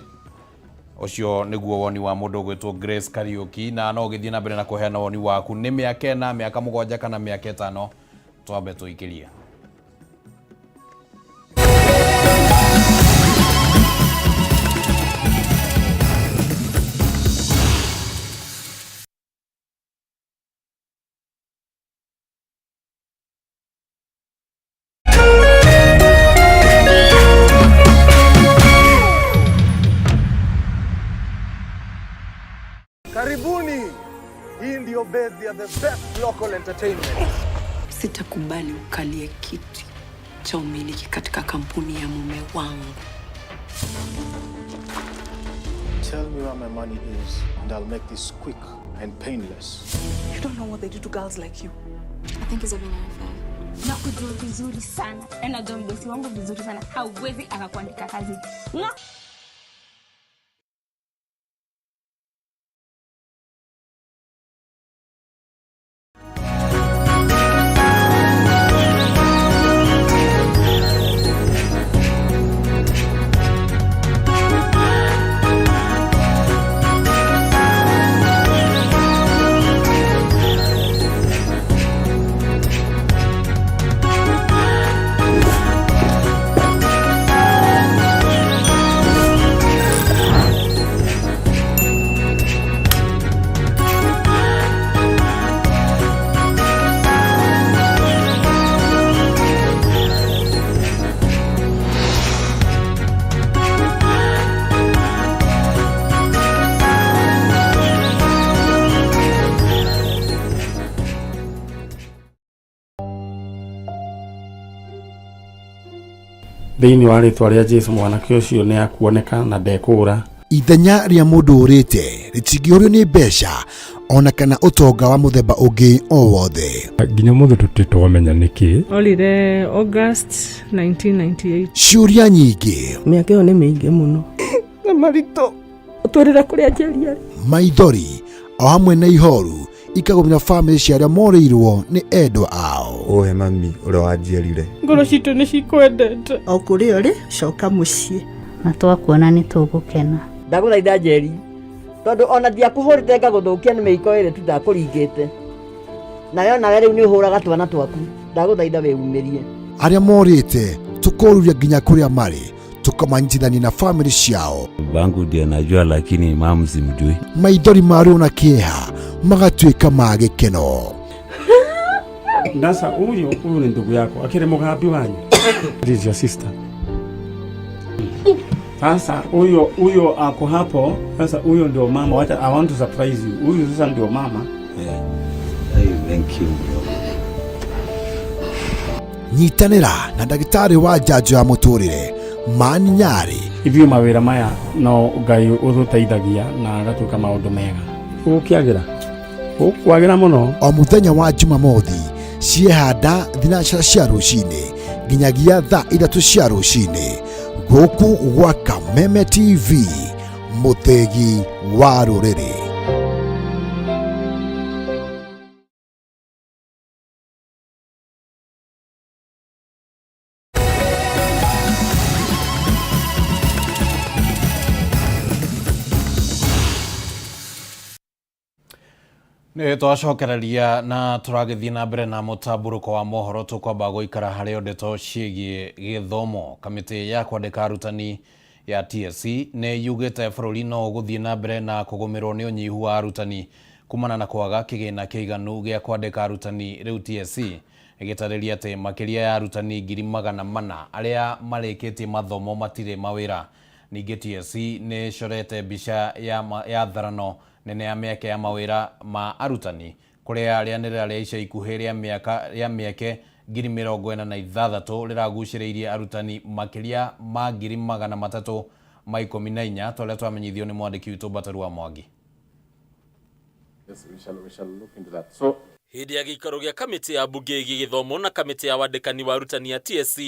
Ũcio nĩguo woni wa mũndũ ũgwĩtwo Grace Kariũki, na no ũgĩthiĩ na mbere na kũheana woni waku. Nĩ mĩaka 4, mĩaka 7 kana mĩaka 5? Twambe tũikĩrie. Karibuni! Hii ndio base ya the best local entertainment. Sitakubali ukalie kiti cha umiliki katika kampuni ya mume wangu. Tell me where my money is and I'll make this quick and painless. You don't know what they do to girls like you. I think he's having an affair. Nakujua vizuri sana. Najua mdosi wangu vizuri sana. Hauwezi akakuandika kazi. Nga! Thĩinĩ wa rĩtwa rĩa Jesu mwanake ũcio nĩ akuoneka na ndekũũra. Ithenya rĩa mũndũ ũrĩte rĩtingĩũrio nĩ mbeca ona kana ũtonga wa mũthemba ũngĩ o wothe. Nginya mũthĩ tũtirĩ twamenya nĩkĩ. Orire August 1998. Ciũria nyingĩ. Mĩaka ĩyo nĩ mĩingĩ mũno. Na maritũ ũtwĩrĩre kũrĩa Njeri arĩ. Maithori o hamwe na ihoru ikagũmĩra bamĩrĩ cia arĩa morĩirwo nĩ endwa ao. Ũhe mami ũrĩa wanjiarire. Ngoro citũ nĩ cikwendete. O kũrĩa ũrĩ, coka mũciĩ. Na twakuona nĩ tũgũkena. Ndagũthaitha Njeri, tondũ ona ndiakũhũrĩte ngagũthũkia nĩ mĩiko ĩrĩ tu ndakũringĩte. Nayo nawe rĩu nĩ ũhũraga twana twaku. Ndagũthaitha wĩumĩrie. Arĩa morĩte tũkoruria nginya kũrĩa marĩ, tũkamanyitithania na bamĩrĩ ciao. Bangu ndiye najua, lakini mamu simjui. Maithori ma ruo na kĩeha magatuĩka ma gĩkeno. Sasa huyu huyu ni ndugu yako akiri mugambi wanyu. This is your sister. Sasa huyo huyo ako hapo. Sasa huyo ndio mama. Wacha, I want to surprise you. Huyu sasa ndio mama. Yeah. Hey, thank you bro. Nyitanĩra na ndagĩtarĩ wa njanjo ya mũtũrĩre Mani Nyarĩ. Ithuĩ mawĩra maya no Ngai ũtũteithagia na agatuĩka maũndũ mega. Ũgũkĩagĩra? Ũkwagĩra mũno. O mũthenya wa Jumamothi ciehanda 3 cia rũcinĩ nginyagia thaa 3 cia rũcinĩ gũkũ gwa Kameme TV, mũthĩgi wa rũrĩrĩ. Nĩ twacokereria na tũragĩthiĩ na mbere na mũtambũrũko wa mohoro. Tũkwamba gũikara harĩ o ndeto ciĩgiĩ gĩthomo. Kamĩtĩ ya kwandĩka arutani ya TSC nĩ yugĩte bũrũri no ũgũthiĩ na mbere na kũgũmĩrwo nĩ ũnyihu wa arutani kumana na kwaga kĩgĩna kĩiganu gĩa kwandĩka arutani. Rĩu TSC ĩgĩtarĩria atĩ makĩria ya arutani 400,000 arĩa marĩkĩtie mathomo matirĩ mawĩra. Ningĩ TSC nĩ ĩcorete mbica ya tharano nene ya mĩeke ya mawĩra ma arutani kũrĩa rĩanĩrĩra rĩa ica ikuhĩ rĩa mĩeke 46,000 rĩragucĩrĩirie arutani makĩria ma 314,000 ta ũrĩa twamenyithio nĩ mwandĩki witũ Mbataru wa Mwangi. Yes, we shall look into that. So Hĩndĩ ya gĩikaro gĩa kamĩtĩ ya mbunge ĩgiĩ gĩthomo na kamĩtĩ ya wandĩkani wa arutani ya TSC,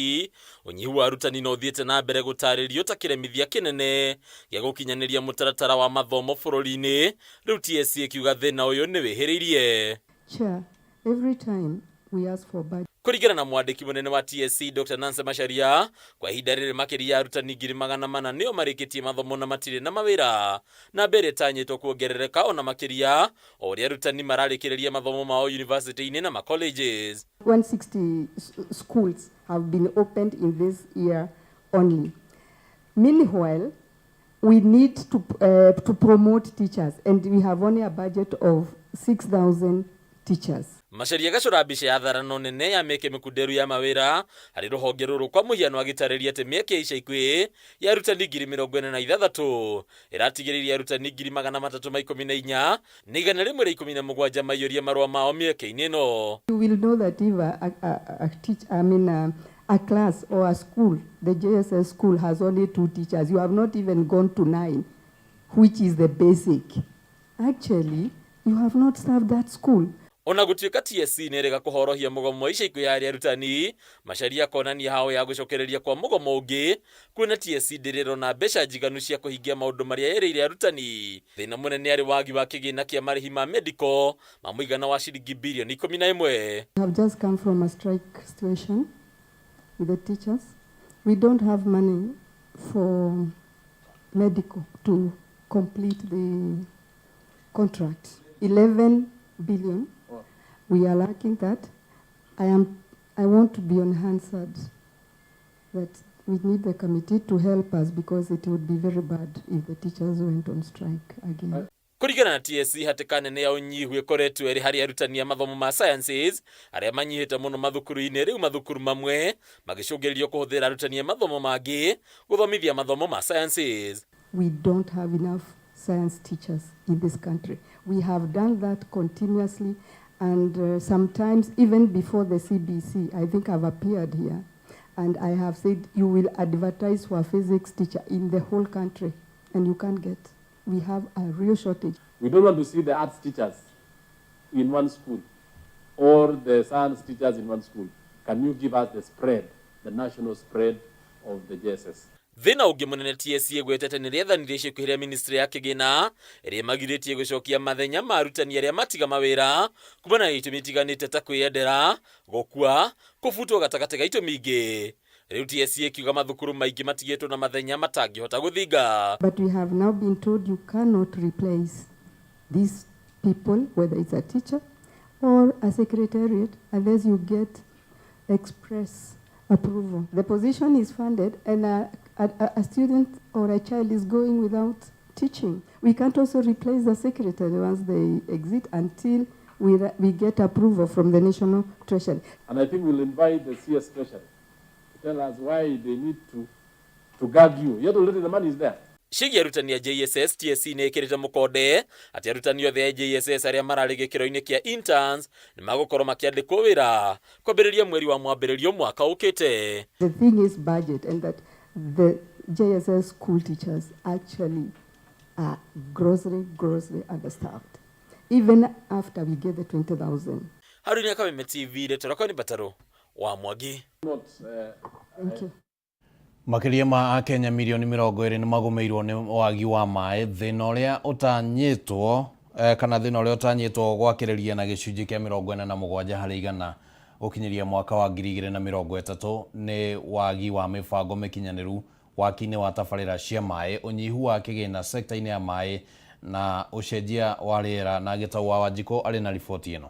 ũnyihu wa arutani no ũthiĩte na mbere gũtarĩrio ta kĩremithia kĩnene gĩa gũkinyanĩria mũtaratara wa mathomo bũrũri-inĩ. Rĩu TSC ĩkiuga thĩna ũyũ nĩ wĩhĩrĩirie. Chair, every time We ask for budget. Kũringana na mwandĩki mũnene wa TSC Dr. Nancy Macharia, kwa ihinda rĩrĩ makĩria ya arutani 400,000 nĩo marĩkĩtie mathomo na matirĩ na mawĩra, na mbere ĩtanyĩtwo kuongerereka ona makĩria o ũrĩa arutani mararĩkĩrĩria mathomo mao university-inĩ na ma colleges. 160 schools have been opened in this year only. Meanwhile, we need to promote teachers, and we have only a budget of 6,000 teachers. Macharia gacora mbica ya tharano nene ya mĩeke mĩkunderu ya mawĩra harĩ rũhonge rũrũ, kwa mũhiano agĩtarĩria atĩ mĩeke ya ica ikuhĩ ya arutani 46,000 ĩratigĩrĩire arutani 314,117 maiyũrie marũa mao mĩeke-inĩ ĩno. You will know that if a teacher, I mean a class or a school, the JSS school has only 2 teachers, you have not even gone to 9, which is the basic. Actually, you have not served that school. Ona gũtuĩka TSC nĩrĩga kũhorohia mũgomo wa ica ikuhĩ harĩ arutani, Macharia akonania hao ya gũcokereria kwa mũgomo ũngĩ, kuona TSC ndĩrĩrona mbeca njiganu cia kũhingia maũndũ marĩa yerĩire arutani. Thĩna mũnene arĩ wagi wa kĩgĩna kĩa marĩhi ma medical ma mũigana wa ciringi birioni 11. We have just come from a strike situation with the teachers. We don't have money for medical to complete the contract. 11 billion. We are lacking that. I want to be on Hansard that we need the committee to help us, because it would be very bad if the teachers went on strike again. Kũringana na TSC, hatĩka nene ya ũnyihu ĩkoretwo ĩrĩ harĩ arutani a mathomo ma sciences arĩa manyihĩte mũno mathukuru-inĩ, rĩu mathukuru mamwe magĩcũngĩrĩrio kũhũthĩra arutani a mathomo mangĩ gũthomithia mathomo ma sciences. We don't have enough science teachers in this country. We have done that continuously, and sometimes even before the CBC, I think I've appeared here, and I have said you will advertise for a physics teacher in the whole country, and you can't get. We have a real shortage. We don't want to see the arts teachers in one school or the science teachers in one school. Can you give us the spread, the national spread of the JSS? Thĩna ũngĩ mũnene TSC ĩgwetete nĩ rĩathani rĩa ica ikuhĩ rĩa ministry ya kĩgĩna ĩrĩa ĩmagirĩtie gũcokia mathenya ma arutani arĩa matiga mawĩra kumana na itũmi itiganĩte ta kwĩyendera, gũkua, kũbutwo gatagatĩ ga itũmi ingĩ. Rĩu TSC ĩkiuga mathukuru maingĩ matigĩtwo na mathenya matangĩhota gũthinga. But we have now been told you cannot replace these people, whether it's a teacher or a secretariat, unless you get express approval. The position is funded, and a student or a child is going without teaching. We can't also replace the secretary once they exit until we get approval from the National Treasury. And I think we'll invite the CS Treasury to tell us why they need to guard you. Yet already the money is there. Ciĩgiĩ arutani a JSS, TSC nĩ ĩkĩrĩte mũkonde atĩ arutani othe a JSS arĩa mararĩ gĩkĩro-inĩ kĩa interns nĩ magũkorwo makĩandĩkwo wĩra kwambĩrĩria mweri wa mwambĩrĩrio mwaka ũkĩte. The thing is budget, and that the JSS school teachers actually are grossly, grossly understaffed, even after we get the 20,000. Haruni Kameme TV, Rĩtwa rĩakwa nĩ Mbataro wa Mwangi. Thank you. Makĩria ma Akenya mirioni 20 nĩ magũmĩirwo nĩ wagi wa maĩ, thĩna ũrĩa ũtanyĩtwo kana thĩna ũrĩa ũtanyĩtwo gwakĩrĩria na gĩcunjĩ kĩa 47 harĩ igana gũkinyĩria mwaka wa 2030 nĩ wagi wa mĩbango mĩkinyanĩru waki-inĩ wa tabarĩra cia maĩ, ũnyihu wa kĩgĩna sekta-inĩ ya maĩ na ũcenjia wa rĩera. Na Gĩtau wa Wanjikũ arĩ na riboti ĩno.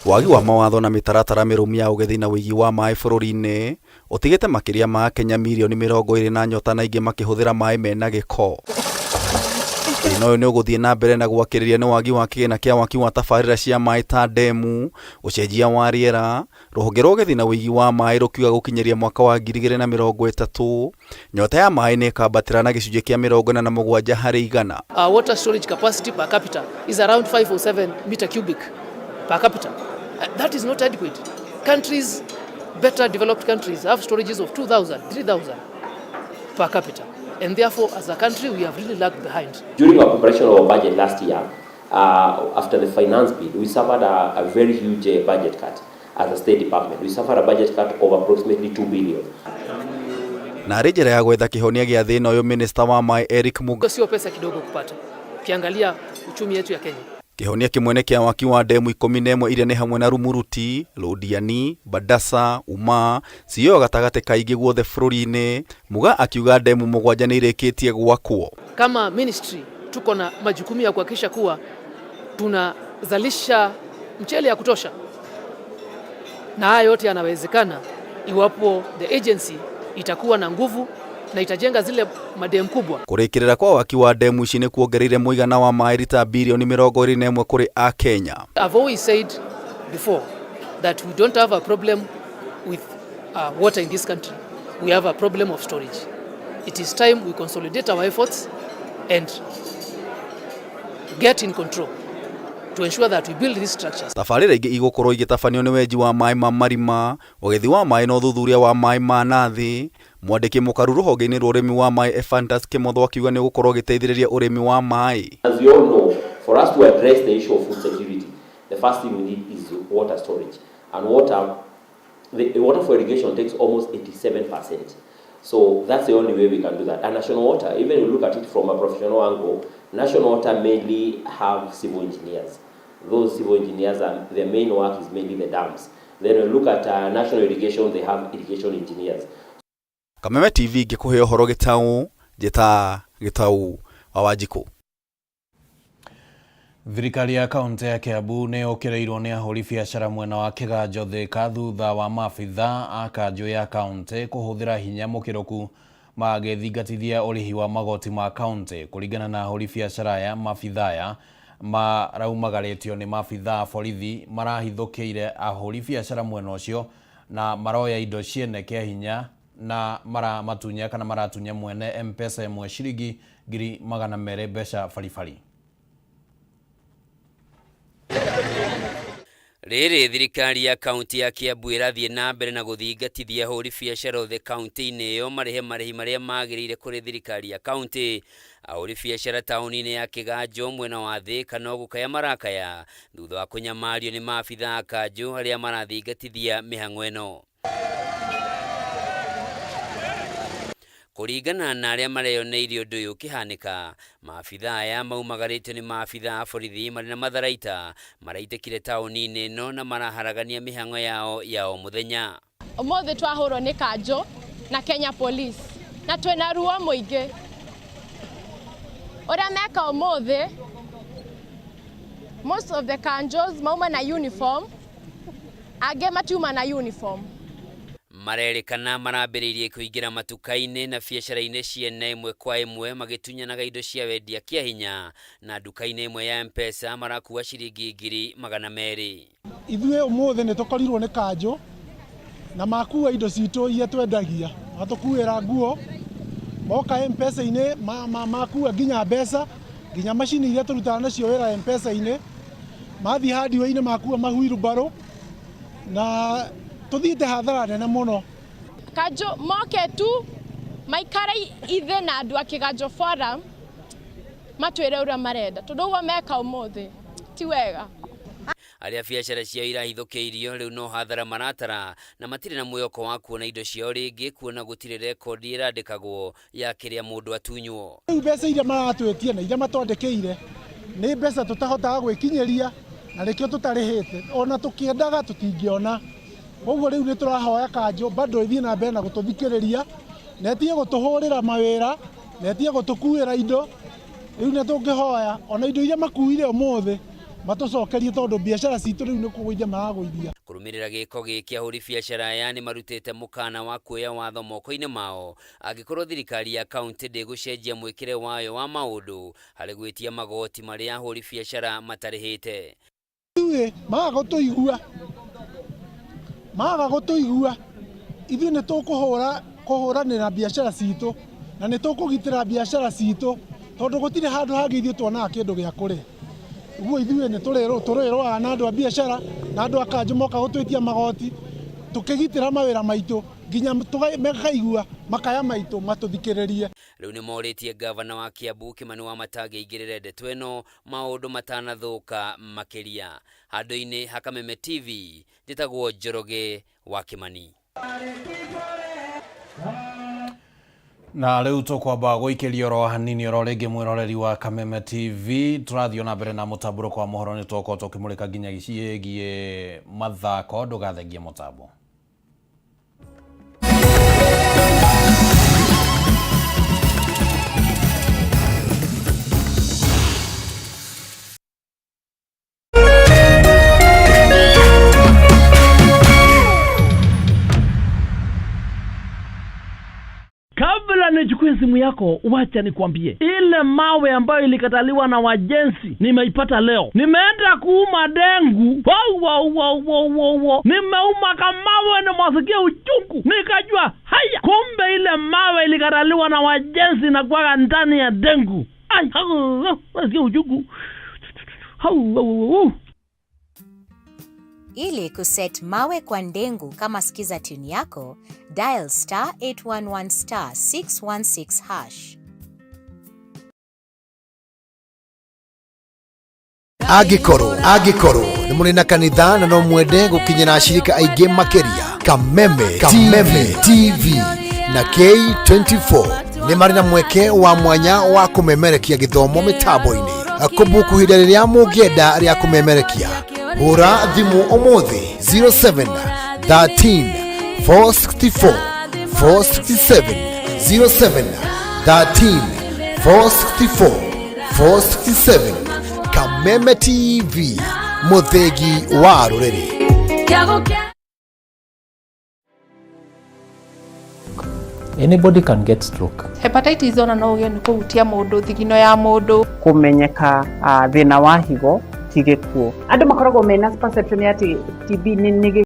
Wagi wa mawatho na mĩtaratara mĩrũmu ya ũgethi na ũigi wa maĩ bũrũri-inĩ ũtigĩte makĩria ma Akenya mirioni 20 na nyota na ingĩ makĩhũthĩra maĩ mena gĩko. Thĩna ũyũ nĩ ũgũthiĩ na mbere na gwakĩrĩria nĩ wagi wa kĩgĩna kĩa waki wa tabarĩra cia maĩ ta ndemu, ũcenjia wa rĩera, rũhonge rwa ũgethi na ũigi wa maĩ rũkiuga gũkinyĩria mwaka wa 2030 nyota ya maĩ nĩ ĩkambatĩra na gĩcunjĩ kĩa 47 harĩ igana. Our water storage capacity per capita is around 507 meter cubic per capita. That is not adequate. Countries, better developed countries, have storages of 2,000, 3,000 per capita. And therefore, as a country, we have really lagged behind. During our preparation of our budget last year, after the finance bill, we suffered a very huge budget cut as a state department. We suffered a budget cut of approximately 2 billion. Na arĩ njĩra ya gwetha kĩhonia gĩa thĩna ũyũ, Minister wa maĩ Eric Muga Sio pesa kidogo kupata, ukiangalia uchumi yetu ya Kenya. Kĩhonia kĩmwe nĩ kĩa waki wa ndemu 11 iria nĩ hamwe na Rumuruti, Londiani, Bandasa, Uma, Siyo gatagatĩ ka ingĩ guothe bũrũri-inĩ. Muga akiuga ndemu 7 nĩ irĩkĩtie gwakwo. Kama ministry tuko na majukumu ya kuhakikisha kuwa tunazalisha mchele ya kutosha, na haya yote yanawezekana iwapo the agency itakuwa na nguvu na itajenga zile mademu kubwa. Kũrĩkĩrĩra kwa waki wa ndemu ici nĩ kuongereire mũigana wa maĩ rita birioni 21 kũrĩ Akenya. I've always said before that we don't have a problem with water in this country. We have a problem of storage. It is time we consolidate our efforts and get in control to ensure that we build these structures. Tabarĩra ingĩ igũkorwo igĩtabanio nĩ wenji wa maĩ ma marima, ũgethi wa maĩ na ũthuthuria wa maĩ ma nathĩ. Mwandĩki mũkaru rũhonge-inĩ rwa ũrĩmi wa maĩ Ephantus Kimotho akiuga nĩ ũgũkorwo ũgĩteithĩrĩria ũrĩmi wa maĩ. As you all know, for us to address the issue of food security, the first thing we need is water storage. And the water for irrigation takes almost 87%. So that's the only way we can do that. And National Water, even if you look at it from a professional angle, National Water mainly have civil engineers. Those civil engineers, their main work is mainly the dams. Then we look at National Irrigation, they have irrigation engineers. Kameme TV ngĩkũhe ũhoro gĩtaũ, njĩta Gĩtaũ wa Wanjikũ. Thirikari ya kaunti ya Kiambu nĩ yũkĩrĩirwo nĩ ahũri biacara mwena wa Kĩganjo Thika thutha wa maabitha a kanjũ ya kaunti kũhũthĩra hinya mũkĩrũku magĩthingatithia ũrĩhi wa magoti ma kaunti. Kũringana na ahũri biacara aya, maabitha aya maraumagarĩtio nĩ maabitha a borithi marahithũkĩire ahũri biacara mwena ũcio na maroya indo ciene kĩa hinya na maramatunya kana maratunya mwene M-Pesa ĩmwe ciringi 200,000 mbeca baribari. Rĩrĩ thirikari ya kaunti ya Kiambu ĩrathiĩ na mbere na gũthingatithia ahũri biacara othe kaunti-inĩ ĩyo marĩhe marĩhi marĩa magĩrĩire kũrĩ thirikari ya kaunti. Ahũri biacara taũni-inĩ ya Kĩganjo mwena wa Thika no gũkaya marakaya thutha wa kũnyamario nĩ maabitha a kanjũ arĩa marathingatithia mĩhang'o ĩno. Kũringana na arĩa mareyoneire ũndũ ũyũ ũkĩhanĩka, maabitha aya maumagarĩtio nĩ maabitha a borithi marĩ na matharaita maraitĩkire taũni-inĩ ĩno na maraharagania mĩhang'o yao ya o mũthenya. Ũmũthĩ twahũrwo nĩ kanjũ na Kenya Police na twĩna ruo mũingĩ. Ũrĩa meka ũmũthĩ, most of the kanjos mauma na uniform, angĩ matiuma na uniform. Marerĩkana marambĩrĩirie kũingĩra matuka-inĩ na biacara-inĩ ciene ĩmwe kwa ĩmwe magĩtunyanaga indo cia wendia kĩa hinya, na nduka-inĩ ĩmwe ya M-Pesa marakua ciringi 200,000. Ithuĩ ũmũthĩ nĩ tũkorirwo nĩ kanjũ na makua indo citũ iria twendagia, matũkuĩra nguo, moka M-Pesa-inĩ makua nginya mbeca, nginya macini iria tũrutaga nacio wĩra M-Pesa-inĩ, mathiĩ hardware-inĩ makua mahuirubarũ na tuthiĩte hathara nene mũno. Kanjũ moke tu maikare ithe na andũ a Kĩganjo Forum matwĩre ũrĩa marenda, tondũ ũguo meka ũmũthĩ ti wega. Arĩa biacara ciao irahithũkĩirio rĩu no hathara maratara na matirĩ na mwĩhoko wa kuona indo ciao rĩngĩ, kuona gũtirĩ rekondi ĩrandĩkagwo ya kĩrĩa mũndũ atunywo. Rĩu mbeca iria maratwĩtia na iria matwandĩkĩire nĩ mbeca tũtahotaga gwĩkinyĩria na nĩkĩo tũtarĩhĩte, ona tũkĩendaga tũtingĩona. Koguo rĩu nĩ tũrahoya kanjũ bado ĩthiĩ na mbere na gũtũthikĩrĩria na ĩtige gũtũhũrĩra mawĩra na ĩtige gũtũkuĩra indo. Rĩu nĩ tũngĩhoya ona indo iria makuire ũmũthĩ matũcokerie, tondũ biacara citũ rĩu nĩ kũgũithia maragũithia. Kũrũmĩrĩra gĩko gĩkĩ, ahũri biacara aya nĩ marutĩte mũkana wa kuoya watho moko-inĩ mao angĩkorwo thirikari ya kaunti ndĩgũcenjia mwĩkĩre wayo wa maũndũ harĩ gwĩtia magoti marĩa ahũri biacara matarĩhĩte. Ithuĩ maga gũtũigua, maga gũtũigua, ithuĩ nĩ tũkũhũra kũhũranĩra biacara citũ na nĩ tũkũgitĩra biacara citũ, tondũ gũtirĩ handũ hangĩ ithuĩ tuonaga kĩndũ gĩa kũrĩa. Ũguo ithuĩ nĩ tũrĩrũaga na andũ a biacara na andũ a kanjũ moka gũtwĩtia magoti, tũkĩgitĩra mawĩra maitũ nginya makaigua makaya maitũ matũthikĩrĩrie. Rĩu nĩ morĩtie gavana wa Kiambu Kimani Wamatangi aingĩrĩre ndeto ĩno maũndũ matanathũka makĩria. Handũ-inĩ ha Kameme TV, njĩtagwo Njoroge wa Kimani. Na rĩu tũkwamba gũikĩria oro hanini oro rĩngĩ mwĩroreri wa Kameme TV. Tũrathiĩ ona mbere na mũtambũrũko wa mohoro, nĩ tũgũkorwo tũkĩmũrĩka nginya ciĩgiĩ mathako. Ndũgathengie mũtambo. Kabla nichukue simu yako, wacha nikwambie, ile mawe ambayo ilikataliwa na wajenzi nimeipata leo. Nimeenda kuuma dengu, wow, wow, wow, wow, wow, wow. Nimeuma kamawe, nimwasikia uchungu, nikajua haya, kumbe ile mawe ilikataliwa na wajenzi na kwaga ndani ya dengu. Ai, hau, hau, nasikia uchungu. Hau, hau, hau. Ili kuset mawe kwa ndengu kama skiza tune yako, dial star 811 star 616 hash. Angĩkorwo nĩ mũrĩ na kanitha na no mwende gũkinyĩra ashirika aingĩ makĩria, Kameme TV na K24 nĩ marĩ na mweke wa mwanya wa kũmemerekia gĩthomo mĩtambo-inĩ. Kũbuku ihinda rĩrĩa mũngĩenda rĩa kũmemerekia, hũra thimũ ũmũthĩ 07 13 464 467, 07 13 464 467. Kameme TV, mũthĩgi wa rũrĩrĩ. Anybody can get stroke. Hepatitis ona no ũgĩe nĩ kũhutia mũndũ, thigino ya mũndũ. Kũmenyeka thĩna wa higo ti gĩkuũ. Andũ makoragwo mena perception ya atĩ TB nĩ